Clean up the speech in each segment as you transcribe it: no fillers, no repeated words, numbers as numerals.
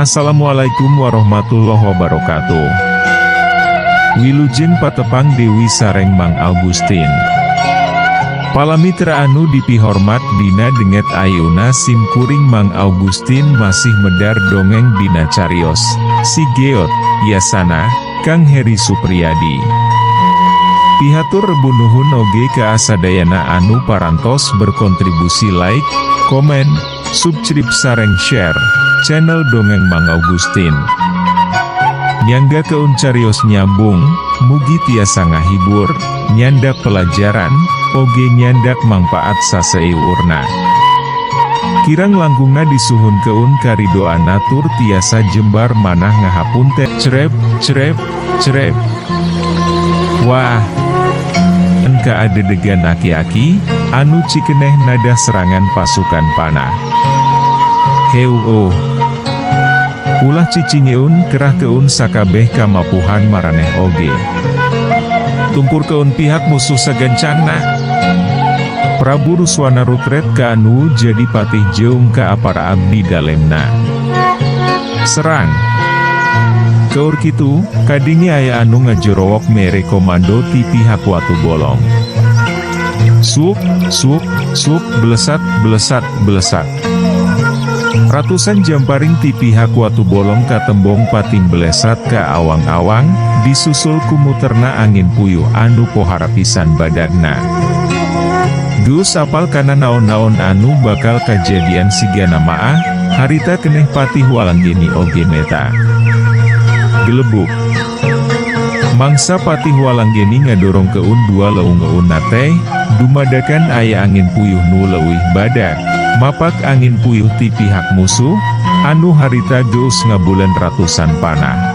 Assalamualaikum warahmatullahi wabarakatuh. Wilujeng patepang Dewi sareng Mang Augustin. Palamitra anu dipihormat dina dinten ayeuna sim kuring Mang Augustin masih medar dongeng dina carios, Si Geot, Yasana, Kang Heri Supriyadi. Pihatur rebu nuhun oge ka asadayana anu parantos berkontribusi like, komen, subscribe sareng share channel Dongeng Mang Augustin. Nyanggakeun carios nyambung, mugi tiasa ngahibur, nyandak pelajaran, oge nyandak mangpaat saseuurna. Kirang langkungna disuhunkeun karidoan tur tiasa jembar manah ngahapunten. Crep, crep, crep. Wah, engka adedegan aki-aki, anu cikeneh nada serangan pasukan panah. Heu. Ulah cicingeun kerahkeun sakabeh kamapuhan maraneh oge. Tumpurkeun pihak musuh sagancangna. Prabu Ruswana rutret ka anu jadi patih jeung ka para abdi dalemna. Serang! Keur kitu, kadenge aya anu ngajorowok mere komando ti pihak Watu Bolong. Suk, suk, suk, belesat, belesat, belesat. Ratusan jamparing ti pihak Watu Bolong katembong pating belesat ka awang-awang, disusul ku muterna angin puyuh anu pohara pisan badagna. Geus apal kana naon-naon anu bakal kajadian sigana maah, harita keneh Patih Walanggeni oge meta. Gelebuk. Mangsa Patih Walanggeni ngadorongkeun dua leungeunna teh, dumadakan aya angin puyuh nu leuwih badag, mapak angin puyuh ti pihak musuh, anu harita geus ngabulen ratusan panah.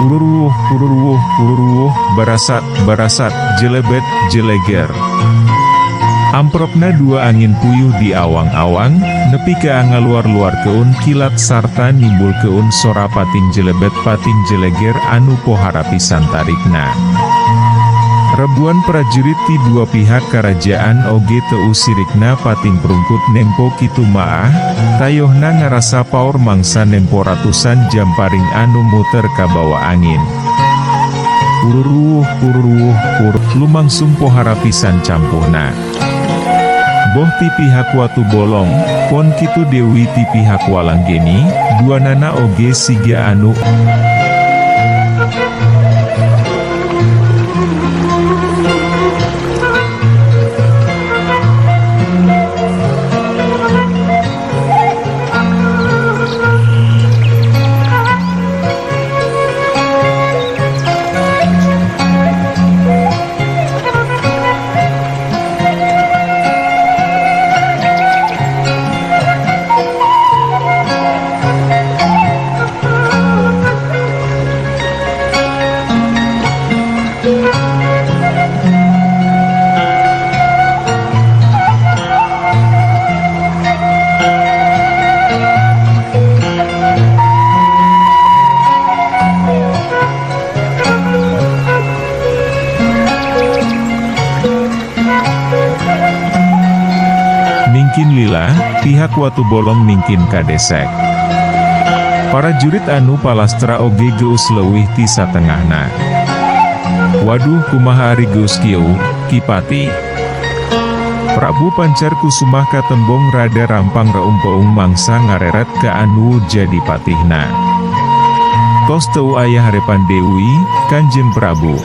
Ururuh, ururuh, ururuh, barasat, barasat, jelebet, jeleger. Amprokna dua angin puyuh di awang-awang, nepi ka ngaluar-luarkeun kilat sarta nimbulkeun sora pating jelebet pating jeleger anu pohara pisan tarikna. Rebuan prajurit ti dua pihak kerajaan oge teu sirikna pating prungkut nempo kitu maah, tayohna ngarasa paur mangsa nempo ratusan jamparing anu muter kabawa angin. Ururuh, ururuh, ur, lumangsung pohara pisan campuhna. Boh ti pihak Watu Bolong, pon kitu Dewi ti pihak Walanggeni, duanana oge siga anu mingkin lila, pihak Watu Bolong mingkin kadesek. Parajurit anu palastra oge geus leuwih ti satengahna. Waduh, kumaha ari geus kieu, Ki Patih? Prabu Pancar Kusumah katembong rada rampang reumpeung mangsa ngareret ka anu jadi patihna. Tos teu aya harepan Dewi, Kanjeng Prabu.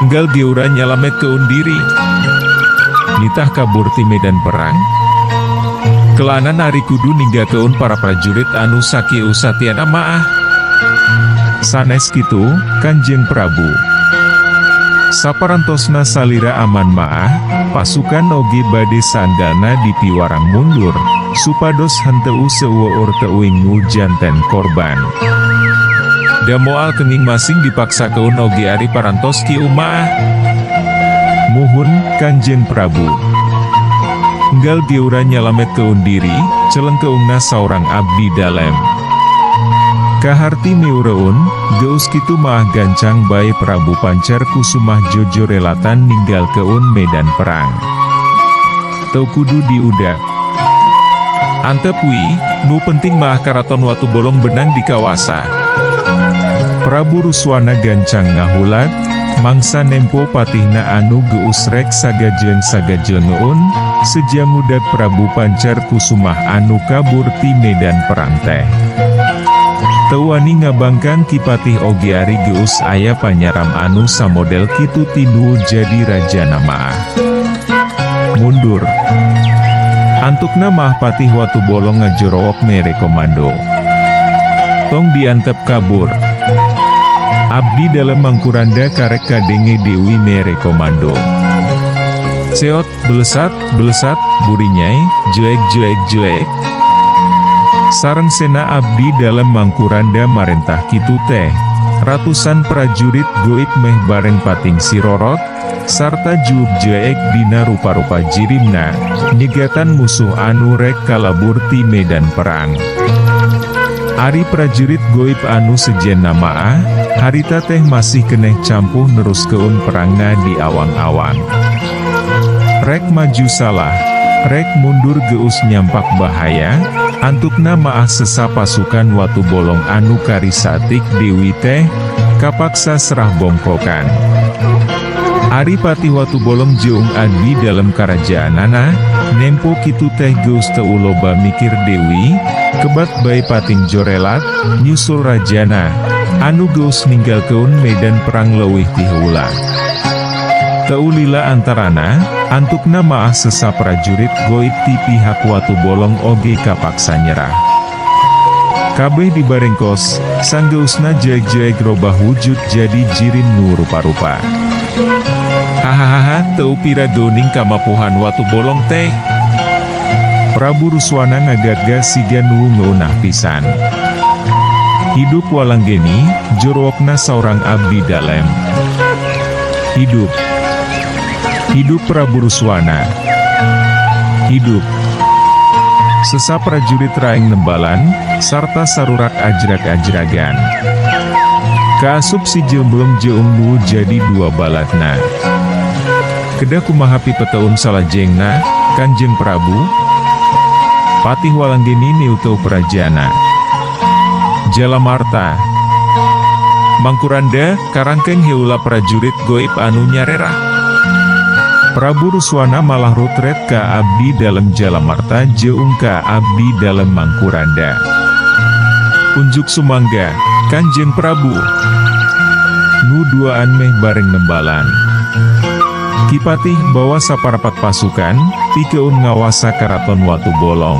Enggal geura nyalametkeun diri. Nitah kabur ti medan perang. Kelanan ari kudu ninggalkeun para prajurit anu sakieu satiana maah. Sanes kitu, Kanjeng Prabu. Saparantosna salira aman maah, pasukan oge bade saenggalna dipiwarang mundur, supados henteu seueur teuing nu janten korban. Da moal kenging masing dipaksakeun oge ari parantos kieu maah. Muhun, Kanjeng Prabu. Enggal geura nyalametkeun diri, celengkeungna saurang abdi dalem. Kaharti miureun, geus kitu maah gancang bae Prabu Pancar Kusumah jojorelatan ninggalkeun medan perang. Teu kudu diudak. Antep wi, Nu penting maah Karaton Watu Bolong benang dikawasa. Prabu Ruswana gancang ngahulag, mangsa nempo patihna anu geus rek sagajeng sagajlengeun, seja ngudag Prabu Pancar Kusumah anu kabur ti medan perang teh. Teu wani ngabangkang Ki Patih oge ari geus aya panyaram anu samodel kitu ti nu jadi rajana maah. Mundur. Antukna maah Patih Watu Bolong ngajorowok mere komando. Tong diantep kabur. Abdi dalem Mangkuranda karek kadenge Dewi mere komando. Seot, belesat, belesat, burinyai, jelek jelek jelek. Sareng sena abdi dalem Mangkuranda marentah kitu teh. Ratusan prajurit goib meh bareng pating sirorot, sarta juub jeek dina rupa-rupa jirimna, nyegatan musuh anu rek kalabur ti medan perang. Ari prajurit goib anu sejenna maah, harita teh masih keneh campuh neruskeun perangna di awang-awang. Rek maju salah, rek mundur geus nyampak bahaya, antukna maah sesa pasukan Watu Bolong anu kari satik Dewi teh, kapaksa serah bongkokan. Ari Patih Watu Bolong jeung abdi dalem karajaanana, nempo kitu teh geus teu loba mikir Dewi, kebat bae pating jorelat, nyusul rajana, anu geus ninggalkeun medan perang leuwih ti heula. Teu lila antarana, antukna maah sesa prajurit goib ti pihak Watu Bolong oge kapaksa nyerah. Kabeh dibarengkos, sanggeusna jeeg-jeeg robah wujud jadi jirim nu rupa-rupa. Hahaha, teu pira geuning kamapuhan Watu Bolong teh. Prabu Ruswana ngagagga siga nu ngeunah pisan. Hidup Walanggeni, jorowokna saurang abdi dalem. Hidup. Hidup Prabu Ruswana. Hidup. Sesa prajurit raeng nembalan, sarta sarurak ajrag-ajragan. Kaasup si jemblem jeung nu jadi dua balatna. Kedah kumaha pipeteun salajengna, Kanjeng Prabu? Patih Walanggeni niuteuh prajana. Jalamarta. Mangkuranda, karangkeng heula prajurit goib anu nyarerah. Prabu Ruswana malah rutret ka abdi dalem Jalamarta jeung ka abdi dalem Mangkuranda. Unjuk sumangga, Kanjeng Prabu. Nu duaan meh bareng nembalan. Ki Patih bawa saparapat pasukan, pikeun ngawasa Karaton Watu Bolong.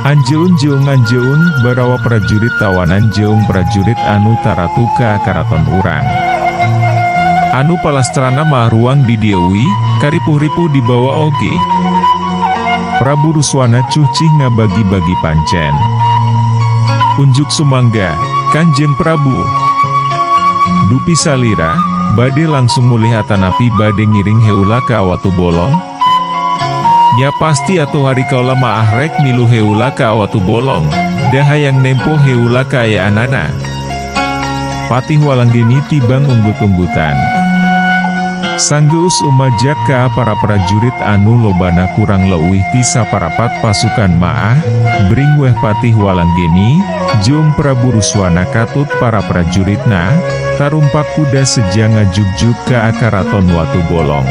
Anjeun jeung anjeun, barawa prajurit tawanan jeung prajurit anu taratu ka karaton urang. Anu palastrana mah ruang di dieu, karipuh-ripuh dibawa oge. Prabu Ruswana cucih ngabagi-bagi pancen. Unjuk sumangga, Kanjeng Prabu. Dupi salira, bade langsung mulih atanapi bade ngiring heula ka Watu Bolong? Ya pasti atuh ari kaula maah rek milu heula ka Watu Bolong, da hayang nempo heula kaayaanana. Patih Walanggeni tibang unggut-unggutan. Sanggeus umajak ka para prajurit anu lobana kurang leuwih ti saparapat pasukan maah, bring weh Patih Walanggeni, jeung Prabu Ruswana katut para prajuritna, tarumpak kuda seja ngajugjug ka Karaton Watu Bolong.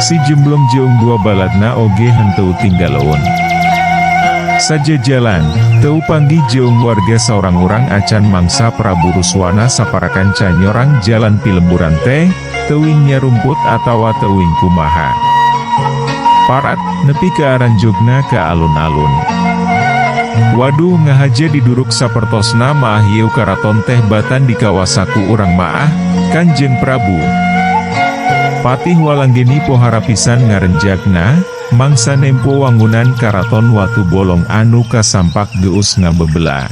Si jemblem jeung dua balatna oge henteu tinggaleun. Saja jalan, teu panggih jeung warga saurang-urang acan mangsa Prabu Ruswana saparakanca nyorang jalan pilemburan teh, teuing nyarumput atawa teuing kumaha. Parat, nepi ka aranjogna ka alun-alun. Waduh, ngahaja diduruk sapertosna maah ieu karaton teh batan dikawasa ku urang maah, Kanjeng Prabu. Patih Walanggeni pohara pisan ngarenjagna, mangsa nempo wangunan Karaton Watu Bolong anu kasampak geus ngabebela.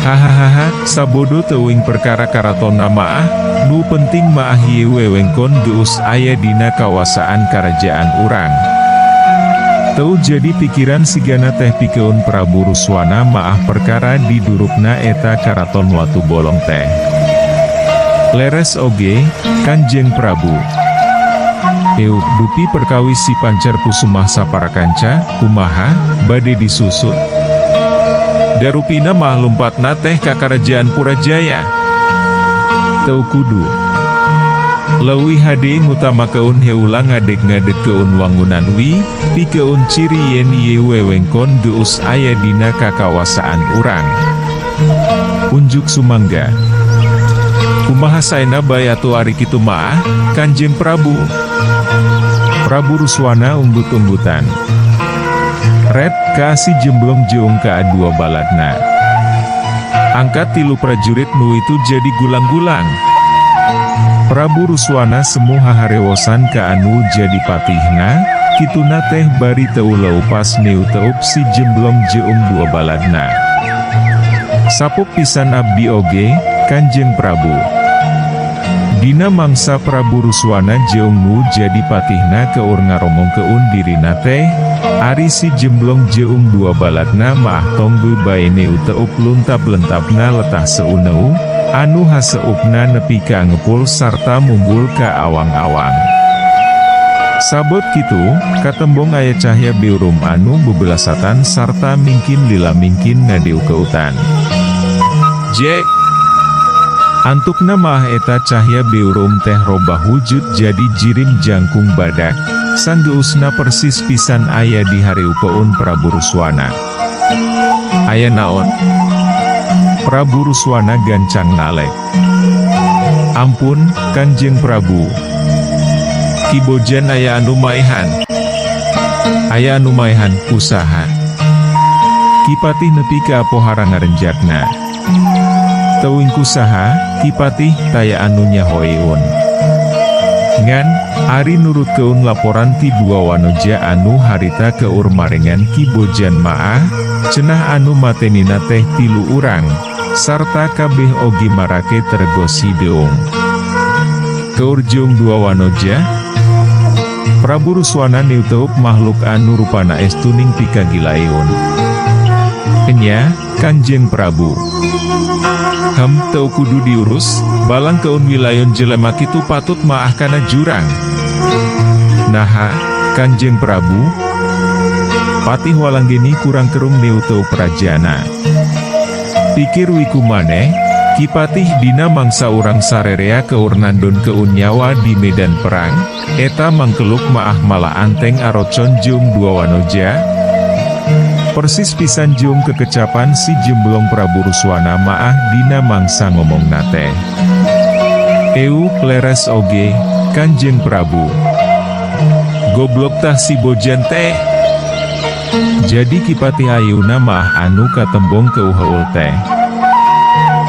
Hahaha, sabodo teuing perkara karatonna maah, nu penting maah ieu wewengkon geus aya dina kawasaan karajaan urang. Teu jadi pikiran sigana teh pikeun Prabu Ruswana maah perkara didurukna eta Karaton Watu Bolong teh. Leres oge, Kanjeng Prabu. Eu, dupi perkawis si Pancar Kusumah saparakanca, kumaha, bade disusut? Da rupina mah lumpatna teh ka Karajaan Purajaya. Teu kudu. Leuwih hade ngutamakeun heula ngadeg-ngadegkeun wangunan wi, pikeun ciri yen ieu wewengkon geus aya dina kakawasaan urang. Unjuk sumangga. Kumaha saena bae atuh ari kitu maah, Kanjeng Prabu? Prabu Ruswana unggut-unggutan. Red, ka si jemblong jeung ka dua baladna. Angkat tilu prajurit nu itu jadi gulang-gulang. Prabu Ruswana semu haharewosan ka anu jadi patihna, kituna teh bari teu leupas neuteup si jemblong jeung dua baladna. Sapuk pisan abdi oge, Kanjeng Prabu. Dina mangsa Prabu Ruswana jeung nu jadi patihna keur ngaromongkeun dirina teh, ari si jemblong jeung dua baladna maah tongge bae neuteup luntap-lentapna letah seuneu, anu haseupna nepi ka ngepul sarta mumbul ka awang-awang. Sabot kitu, katembong aya cahya beureum anu bebelasatan sarta mingkin lila mingkin ngadiukeutan. Jek! Antukna maah eta cahya beureum teh robah wujud jadi jirim jangkung badak, sanggeusna persis pisan aya di hareupeun Prabu Ruswana. Aya naon? Prabu Ruswana gancang nalek. Ampun, Kanjeng Prabu. Ki Bojan aya anu maehan. Aya anu maehan, ku saha? Ki Patih nepi ka pohara ngarenjakna. Teuing ku saha, Ki Patih, taya anu nyahoeun. Ngan, ari nurutkeun laporan ti dua wanoja anu harita keur marengan Ki Bojan maah, cenah anu matenina teh tilu urang, sarta kabeh oge marake tergos hideung. Keur jeung dua wanoja, Prabu Ruswana neuteup makhluk anu rupana estuning pikagilaeun. Enya, Kanjeng Prabu. Hem, teu kudu diurus, balangkeun wilayon jelema kitu patut maah kana jurang. Naha, Kanjeng Prabu? Patih Walanggeni kurang kerung neuteup rajana. Pikir wiku maneh, Ki Patih, dina mangsa urang sarerea keur nandonkeun nyawa di medan perang, eta mangkeluk maah malah anteng arocon jeung dua wanoja? Persis pisan jeung kekecapan si jemblong Prabu Ruswana maah dina mangsa ngomong teh. Eu, leres oge, Kanjeng Prabu. Goblok tah si Bojan teh. Jadi Ki Patih ayeuna maah anu katembong keuheul teh.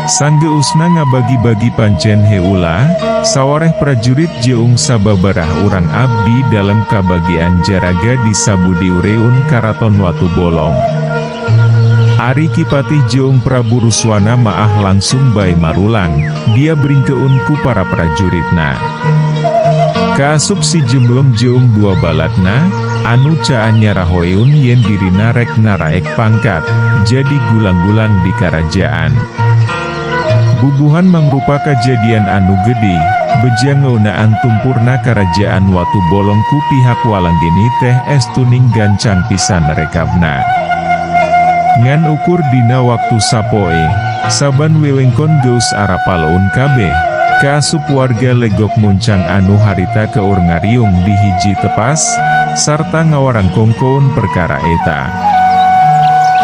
Sanggeusna ngabagi-bagi pancen heula, sawareh prajurit jeung sababaraha urang abdi dalem kabagian jaraga di sabudiureun Karaton Watu Bolong. Ari Ki Patih jeung Prabu Ruswana maah langsung bae marulang, dia bringkeun ku para prajuritna. Kaasup si jemblong jeung dua baladna, anu caan nyarahoeun yen dirina rek naraek pangkat, jadi gulang-gulang di karajaan. Bubuhan mangrupa kajadian anu gede, beja ngeunaan tumpurna Karajaan Watu Bolong ku pihak Walanggeni teh estuning gancang pisan rekabna. Ngan ukur dina waktu sapoe, saban wewengkon geus arapaleun kabeh, kaasup warga Legok Muncang anu harita keur ngariung di hiji tepas, sarta ngawarangkongkoun perkara eta.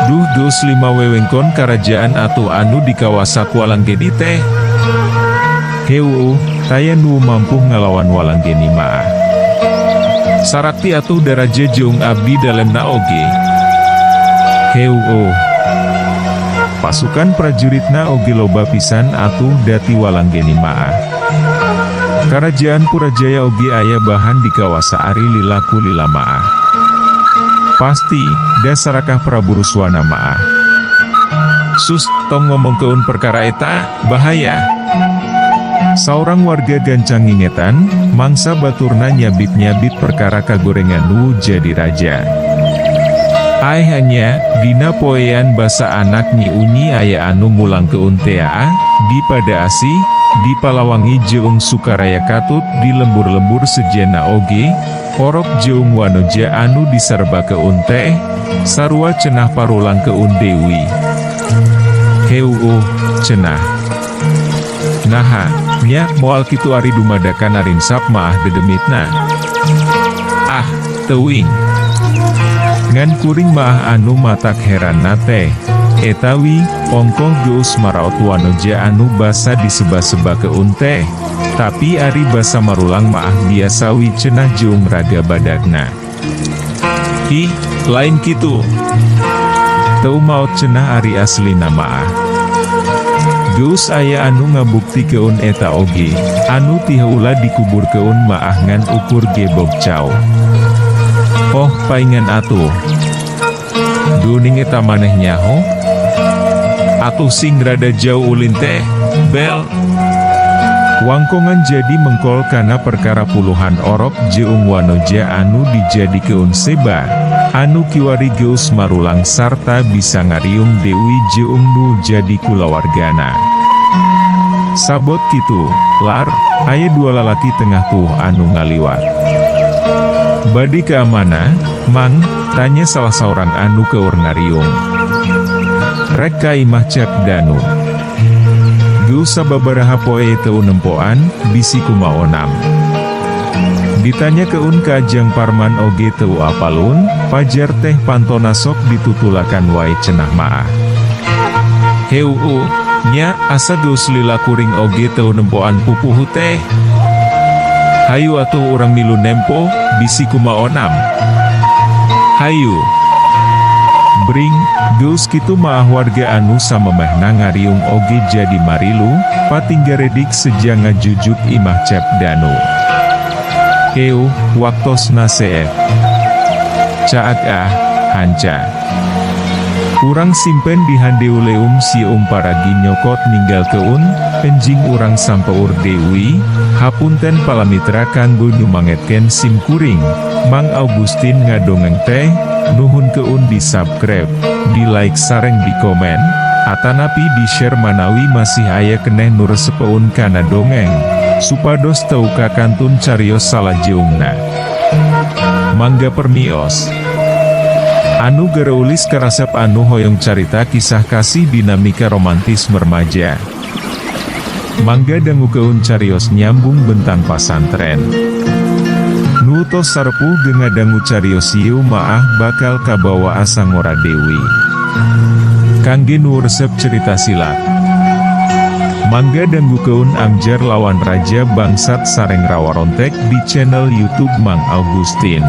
Duh, geus lima wewengkon karajaan atuh anu dikawasa ku Walanggeni teh. Heueuh, taya nu mampu ngalawan Walanggeni maah. Sarakti atuh daraja jeung abdi dalemna oge. Heueuh. Pasukan prajuritna oge loba pisan atuh dati Walanggeni maah. Karajaan Purajaya oge aya bahan dikawasa ari lilaku lila maah. Pasti, da sarakah Prabu Ruswana maah. Sus, tong ngomongkeun perkara eta, bahaya. Saurang warga gancang ngingetan, mangsa baturna nyabit-nyabit perkara kagorengan nu jadi raja. Aeh nya, dina poean basa anak Nyi Unyi aya anu mulangkeun tea, di pada asih, di Palawangi jeung Sukaraya katut di lembur-lembur sejenna oge, orok jeung wanoja anu disarebakeun teh, sarua cenah parulangkeun deui. Heuuh, cenah. Naha, nya, moal kitu ari dumadakan arinsap maah dedemitna. Ah, teuing. Ngan kuring maah anu matak heran teh. Etawi, ongkoh geus maraot wanoja anu basa diseba-sebakeun teh. Tapi ari basa marulang maah biasawi cenah jeung raga badagna. Ih, lain kitu. Teu maot cenah ari aslina maah. Geus aya anu ngabuktikeun eta oge, anu ti heula dikuburkeun maah ngan ukur gebog cau. Oh, paingan atuh. Geuning eta maneh nyaho? Atuh sing rada jauh ulin teh, bel. Wangkongan jadi mengkol kana perkara puluhan orok jeung wanoja anu dijadikeun seba, anu kiwari geus marulang sarta bisa ngariung deui jeung nu jadi kulawargana. Sabot kitu, lar, aya dua lalaki tengah tuh anu ngaliwat. "Bade ka mana, Mang?" tanya salah seorang anu keur ngariung. "Rek ka imah Cep Danu. Geus sababaraha poe teu nempoan, bisi kumaonam." Ditanya keun ka Jang Parman oge teu apalun, pajar teh pantona sok ditutulakan wae cenah maah. "Heuuh, nya, asa geus lila kuring oge teu nempoan pupuhu teh. Hayu atuh urang milu nempo, bisi kumaonam. Hayu." Bring, geus kitu maah warga anu samemehna ngariung oge jadi marilu, patinggaredik seja ngajujuk imah Cep Danu. Heu, waktosna seep. Caag ah, hanca. Urang simpen di handeuleum sium paragi nyokot ninggalkeun, enjing urang sampeur deui, hapunten palamitra kanggo nyumangetkeun sim kuring, Mang Augustin ngadongeng teh, nuhunkeun di subscribe, di like sareng di komen, atanapi di share manawi masih aya keneh nu resepeun kana dongeng, supados teu kakantun carios salajengna. Mangga permios. Anu gareulis karasep anu hoyong carita kisah kasih dinamika romantis remaja. Mangga dangukeun carios nyambung bentang pasantren. Nu tos sarepuh ge ngadangu carios ieu maah bakal kabawa asa ngora deui. Kangge nu resep cerita silat. Mangga dangukeun Amjar lawan Raja Bangsat sareng Rawarontek di channel YouTube Mang Augustin.